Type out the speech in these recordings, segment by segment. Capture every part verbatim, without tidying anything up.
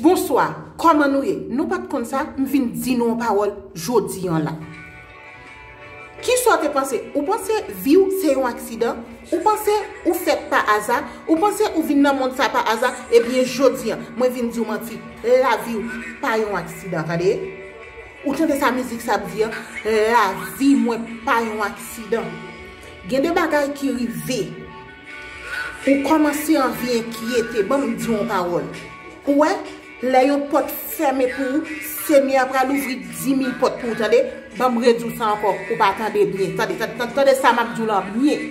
Bonswa, kòman nou ye? Nou pa t konn sa, m vin di nou yon pawòl jodi an la. Kisa w te panse? Ou panse vi w se yon aksidan? Ou panse ou fèt pa aza? Ou panse ou vin nan mond sa pa aza? Ebyen, jodi an, mwen vin di w manti. Lavi w pa yon aksidan, tande? Ou tande sa mizik sa ap di an? Lavi mwen pa yon aksidan. Gen de bagay ki rive. Ou kòmanse anvi enkyete. Ban m di w yon pawòl. Ou wè, lè yon pòt fèmen pou ou, Senyè a pral ouvri dimil pòt pou ou, tande? Ban m redi w sa ankò, ou pa tande byen. Tande, tande, tande, tande sa m ap di w lan byen.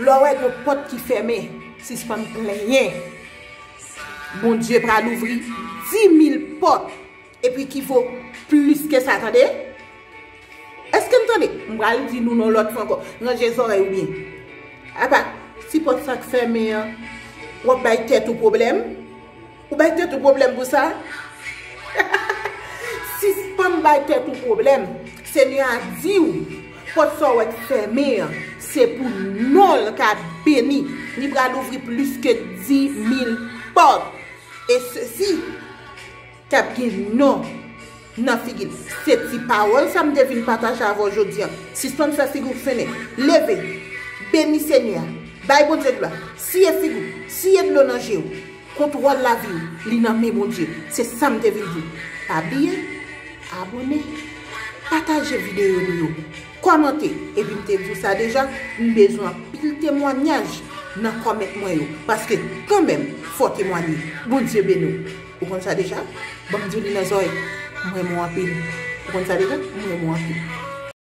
Lè w wè gen pòt ki fèmen, sispann plenyen. Bondye pral ouvri dimil pòt, epi ki vo plis ke sa, tande? Èske n tande? M pral di nou yon lòt fwa ankò. Ranje zòrèy ou byen. Apa, si pòt sa k fèmen an, w ap bay tèt ou pwoblèm? Ou bay tèt ou pwoblèm pou sa? Sispann bay tèt ou pwoblèm. Senyè a di w, pòt sa w wè k fèmen an, se pou non l ka beni. Li pral ouvri plis ke dimil pòt. E sesi, k ap gen non nan figi l. Se ti pawòl sa m te vin pataje avè w jodi an. Sispann fè figi w fennen. Leve. Beni Senyè a. Bay Bondye glwa. Siye figi w. Siye dlo nan je w. Kontwòl lavi w, li nan men Bondye. Se sa m te vin di w. Pa bliye, abòne, pataje videyo nou yo. Kòmante, epi m te di w sa deja, m bezwen anpil temwanyaj nan kòmant mwen yo. Paske kanmenm, fò temwanye. Bondye beni w. Ou konn sa deja? Ban m di w li nan zòrèy. M renmen w anpil. Ou konn sa deja? M renmen w anpil.